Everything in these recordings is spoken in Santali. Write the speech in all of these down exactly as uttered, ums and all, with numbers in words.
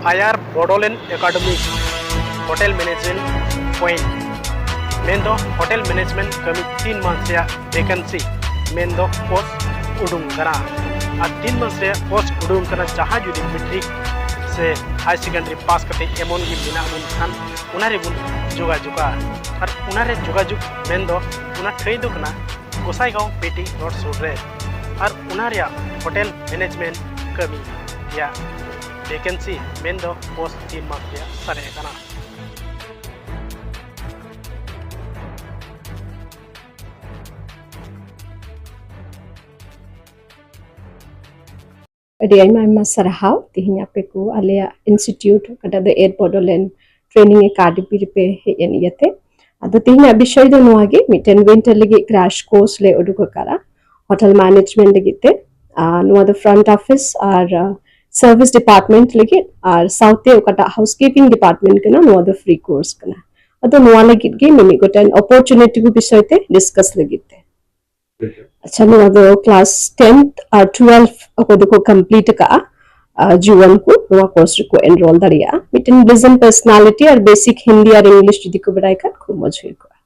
ᱟᱭᱟᱨ Bodoland academy hotel management point ᱢᱮᱱᱫᱚ ᱦᱳᱴᱮᱞ ᱢᱮᱱᱮᱡᱽᱢᱮᱱᱴ ᱠᱟᱹᱢᱤ ᱛᱤᱱ ᱢᱟᱥ ᱨᱮᱭᱟᱜ ᱵᱷᱮᱠᱮᱱᱥᱤ ᱢᱮᱱᱫᱚ ᱯᱳᱥᱴ ᱩᱰᱩᱝ ᱠᱟᱱᱟ᱾ ᱟᱨ ᱛᱤᱱ ᱢᱟᱥ ᱨᱮᱭᱟᱜ ᱯᱳᱥᱴ ᱩᱰᱩᱝ ᱠᱟᱱᱟ, ᱡᱟᱦᱟᱸᱭ ᱡᱩᱫᱤ ᱢᱮᱴᱨᱤᱠ ᱥᱮ ᱦᱟᱭᱟᱨ ᱥᱮᱠᱮᱱᱰᱟᱨᱤ ᱯᱟᱥ ᱠᱟᱛᱮ ᱮᱢᱚᱱ ᱜᱮ ᱢᱮᱱᱟᱜ ᱵᱚᱱ ᱠᱷᱟᱱ ᱚᱱᱟ ᱨᱮᱵᱚᱱ ᱡᱳᱜᱟᱡᱳᱜᱟ᱾ ᱟᱨ ᱚᱱᱟ ᱨᱮ ᱡᱳᱜᱟᱡᱳᱜᱽ ᱢᱮᱱᱫᱚ ᱚᱱᱟ ᱴᱷᱟᱹᱭ ᱫᱚ ᱠᱟᱱᱟ ᱜᱚᱥᱟᱭᱜᱟᱸᱣ ᱯᱮᱴᱤ ᱨᱳᱰ ᱥᱩᱨ ᱨᱮ᱾ ᱟᱨ ᱚᱱᱟ ᱨᱮᱭᱟᱜ ᱦᱳᱴᱮᱞ ᱢᱮᱱᱮᱡᱽᱢᱮᱱᱴ ᱠᱟᱹᱢᱤ ᱨᱮᱭᱟᱜ ᱵᱷᱮᱠᱮᱱᱥᱤ ᱢᱮᱱᱫᱚ ᱯᱳᱥᱴ ᱛᱤᱱ ᱢᱟᱥ ᱨᱮᱭᱟᱜ ᱥᱟᱨᱮᱡ ᱟᱠᱟᱱᱟ᱾ ᱟᱹᱰᱤ ᱟᱭᱢᱟ ᱟᱭᱢᱟ ᱥᱟᱨᱦᱟᱣ ᱛᱮᱦᱮᱧ ᱟᱯᱮ ᱠᱚ ᱟᱞᱮᱭᱟᱜ ᱤᱱᱥᱴᱤᱴᱤᱭᱩᱴ ᱚᱠᱟᱴᱟᱜ ᱫᱚ ᱮᱭᱟᱨ ᱵᱚᱰᱳᱞᱮᱱᱰ ᱴᱨᱮᱱᱤᱝ ᱮᱠᱟᱰᱮᱢᱤ ᱨᱮᱯᱮ ᱦᱮᱡ ᱮᱱ ᱤᱭᱟᱹᱛᱮ᱾ ᱟᱫᱚ ᱛᱮᱦᱮᱧᱟᱜ ᱵᱤᱥᱚᱭ ᱫᱚ ᱱᱚᱣᱟ ᱜᱮ, ᱢᱤᱫᱴᱮᱱ ᱣᱤᱱᱴᱟᱨ ᱞᱟᱹᱜᱤᱫ ᱠᱨᱟᱥ ᱠᱳᱨᱥ ᱞᱮ ᱩᱰᱩᱠ ᱟᱠᱟᱫᱼᱟ ᱦᱳᱴᱮᱞ ᱢᱮᱱᱮᱡᱽᱢᱮᱱᱴ ᱞᱟᱹᱜᱤᱫ ᱛᱮ᱾ ᱟᱨ ᱱᱚᱣᱟ ᱫᱚ ᱯᱷᱨᱚᱱᱴ ᱚᱯᱷᱤᱥ ᱟᱨ ᱥᱟᱨᱵᱷᱤᱥ ᱰᱤᱯᱟᱨᱴᱢᱮᱱᱴ ᱞᱟᱹᱜᱤᱫ ᱟᱨ ᱥᱟᱶᱛᱮ ᱚᱠᱟᱴᱟᱜ ᱦᱟᱣᱩᱥᱠᱤᱯᱤᱝ ᱰᱤᱯᱟᱨᱴᱢᱮᱱᱴ ᱠᱟᱱᱟ, ᱱᱚᱣᱟ ᱫᱚ ᱯᱷᱨᱤ ᱠᱳᱨᱥ ᱠᱟᱱᱟ᱾ ᱟᱫᱚ ᱱᱚᱣᱟ ᱞᱟᱹᱜᱤᱫ ᱜᱮ ᱢᱤᱢᱤᱫ ᱜᱚᱴᱮᱱ ᱚᱯᱚᱨᱪᱩᱱᱤᱴᱤ ᱠᱚ ᱵᱤᱥᱚᱭ ᱛᱮ ᱰᱤᱥᱠᱟᱥ ᱞᱟᱹᱜᱤᱫ ᱛᱮ᱾ ᱟᱪᱪᱷᱟ, ᱱᱚᱣᱟ ᱫᱚ ᱠᱞᱟᱥ ᱴᱮᱱᱛᱷ ᱟᱨ ᱴᱩᱭᱮᱞᱵᱷ ᱚᱠᱚᱭ ᱫᱚᱠᱚ ᱠᱚᱢᱯᱞᱤᱴ ᱟᱠᱟᱫᱼᱟ, ᱟᱨ ᱡᱩᱣᱟᱹᱱ ᱠᱚ ᱱᱚᱣᱟ ᱠᱳᱨᱥ ᱨᱮᱠᱚ ᱮᱱᱨᱳᱞ ᱫᱟᱲᱮᱭᱟᱜᱼᱟ᱾ ᱢᱤᱫᱴᱮᱱ ᱵᱤᱡᱱᱮᱥ ᱯᱟᱨᱥᱚᱱᱟᱞᱤᱴᱤ ᱟᱨ ᱵᱮᱥᱤᱠ ᱦᱤᱱᱫᱤ ᱟᱨ ᱤᱝᱞᱤᱥ ᱡᱩᱫᱤ ᱠᱚ ᱵᱟᱲᱟᱭ ᱠᱷᱟᱱ ᱠᱷᱩᱵ ᱢᱚᱡᱽ ᱦᱩᱭ ᱠᱚᱜᱼᱟ᱾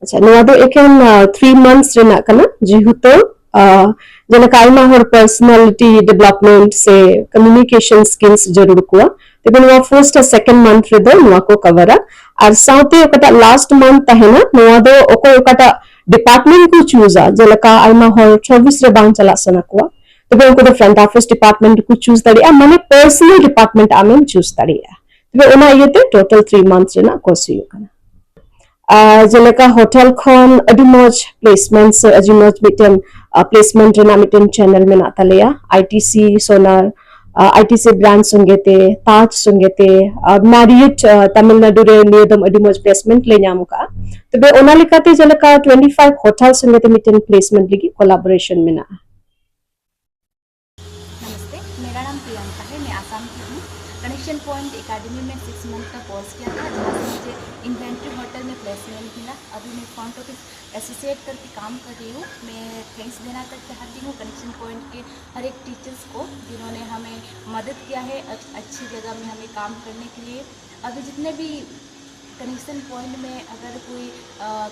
ᱟᱪᱪᱷᱟ, ᱱᱚᱣᱟ ᱫᱚ ᱮᱠᱮᱱ ᱛᱷᱨᱤ ᱢᱟᱱᱛᱷᱥ ᱨᱮᱱᱟᱜ ᱠᱟᱱᱟ, ᱡᱮᱦᱮᱛᱩ ᱟᱨ ᱡᱮᱞᱮᱠᱟ ᱟᱭᱢᱟ ᱦᱚᱲ ᱯᱟᱨᱥᱚᱱᱟᱞᱤᱴᱤ ᱰᱮᱵᱷᱞᱚᱯᱢᱮᱱᱴ ᱥᱮ ᱠᱚᱢᱤᱭᱩᱱᱤᱠᱮᱥᱚᱱ ᱥᱠᱤᱞᱥ ᱡᱟᱹᱨᱩᱲ ᱠᱚᱣᱟ, ᱛᱚᱵᱮ ᱱᱚᱣᱟ ᱯᱷᱟᱨᱥᱴ ᱟᱨ ᱥᱮᱠᱮᱱᱰ ᱢᱟᱱᱛᱷ ᱨᱮᱫᱚ ᱱᱚᱣᱟ ᱠᱚ ᱠᱟᱵᱷᱟᱨᱟ᱾ ᱟᱨ ᱥᱟᱶᱛᱮ ᱚᱠᱟᱴᱟᱜ ᱞᱟᱥᱴ ᱢᱟᱱᱛᱷ ᱛᱟᱦᱮᱱᱟ, ᱱᱚᱣᱟ ᱫᱚ ᱚᱠᱚᱭ ᱚᱠᱟᱴᱟᱜ ᱰᱤᱯᱟᱨᱴᱢᱮᱱᱴ ᱠᱚ ᱪᱩᱡᱟ, ᱡᱮᱞᱮᱠᱟ ᱟᱭᱢᱟ ᱦᱚᱲ ᱥᱟᱨᱵᱷᱤᱥ ᱨᱮ ᱵᱟᱝ ᱪᱟᱞᱟᱜ ᱥᱟᱱᱟ ᱠᱚᱣᱟ, ᱛᱚᱵᱮ ᱩᱱᱠᱩ ᱫᱚ ᱯᱷᱨᱚᱱᱴ ᱚᱯᱷᱤᱥ ᱰᱤᱯᱟᱨᱴᱢᱮᱱᱴ ᱠᱚ ᱪᱩᱡ ᱫᱟᱲᱮᱭᱟᱜᱼᱟ, ᱢᱟᱱᱮ ᱯᱟᱨᱥᱚᱱᱟᱞ ᱰᱤᱯᱟᱨᱴᱢᱮᱱᱴ ᱟᱢᱮᱢ ᱪᱩᱡ ᱫᱟᱲᱮᱭᱟᱜᱼᱟ᱾ ᱛᱚᱵᱮ ᱚᱱᱟ ᱤᱭᱟᱹᱛᱮ ᱴᱳᱴᱟᱞ ᱛᱷᱨᱤ ᱢᱟᱱᱛᱷ ᱨᱮᱱᱟᱜ ᱠᱳᱨᱥ ᱦᱩᱭᱩᱜ ᱠᱟᱱᱟ᱾ ᱟᱨ ᱡᱮᱞᱮᱠᱟ ᱦᱳᱴᱮᱞ ᱠᱷᱚᱱ ᱟᱹᱰᱤ ᱢᱚᱡᱽ ᱯᱞᱮᱥᱢᱮᱱᱴ ᱥᱮ ᱟᱹᱰᱤ ᱢᱚᱡᱽ ᱢᱤᱫᱴᱮᱱ ᱯᱞᱮᱥᱢᱮᱱᱴ ᱨᱮᱱᱟᱜ ᱢᱤᱫᱴᱮᱱ ᱪᱮᱱᱮᱞ ᱢᱮᱱᱟᱜ ᱛᱟᱞᱮᱭᱟ, I T C Sonar, I T C branch ᱥᱚᱸᱜᱮᱛᱮ, ᱛᱟᱡᱽ ᱥᱚᱸᱜᱮᱛᱮ, ᱟᱨ ᱢᱟᱨᱤᱭᱚᱴ ᱛᱟᱢᱤᱞᱱᱟᱰᱩ ᱨᱮ ᱱᱤᱭᱟᱹ ᱫᱚᱢ ᱟᱹᱰᱤ ᱢᱚᱡᱽ ᱯᱞᱮᱥᱢᱮᱱᱴ ᱞᱮ ᱧᱟᱢ ᱟᱠᱟᱫᱼᱟ᱾ ᱛᱚᱵᱮ ᱚᱱᱟ ᱞᱮᱠᱟᱛᱮ ᱡᱮᱞᱮᱠᱟ ᱴᱩᱭᱮᱱᱴᱤ ᱯᱷᱟᱭᱤᱵᱷ ᱦᱳᱴᱮᱞ ᱥᱚᱸᱜᱮᱛᱮ ᱢᱤᱫᱴᱮᱱ ᱯᱞᱮᱥᱢᱮᱱᱴ ᱞᱟᱹᱜᱤᱫ ᱠᱳᱞᱟᱵᱳᱨᱮᱥᱚᱱ ᱢᱮᱱᱟᱜᱼᱟ᱾ नमस्ते, मेरा नाम प्रियंका है। मैं आसाम की हूँ। कनेक्शन पॉइंट एकेडमी में सिक्स मंथ का कोर्स किया था, जहाँ से मुझे इन्वेंट्री होटल में प्लेसमेंट मिला। अभी मैं फ्रंट ऑफिस एसोसिएट करके काम कर रही हूँ। मैं थैंक्स देना कर चाहती हूँ कनेक्शन पॉइंट के हर एक टीचर्स को, जिन्होंने हमें मदद किया है अच- अच्छी जगह में हमें काम करने के लिए। अभी जितने भी कनेक्शन पॉइंट में अगर कोई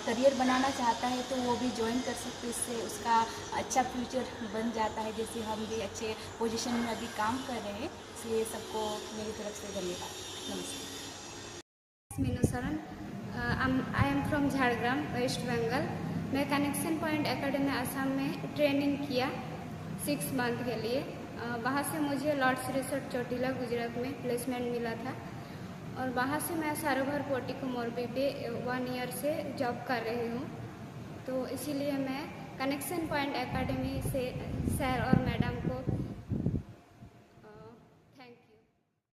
करियर बनाना चाहता है तो वो भी ज्वाइन कर सकते हैं। इससे उसका अच्छा फ्यूचर बन जाता है। जैसे हम भी अच्छे पोजीशन में अभी काम कर रहे हैं, इसलिए सबको मेरी तरफ से धन्यवाद। नमस्ते। Meenu Saran. I am from Jhargram, West Bengal. मैं कनेक्शन पॉइंट एकेडमी आसाम में ट्रेनिंग किया सिक्स मंथ के लिए। अ, वहाँ से मुझे लॉर्ड्स रिसोर्ट चोटीला गुजरात में प्लेसमेंट मिला था और वहाँ से मैं सारोभर पोर्टिको मोरबी पे वन ईयर से जॉब कर रही हूँ। तो इसीलिए मैं कनेक्शन पॉइंट एकेडमी से सर और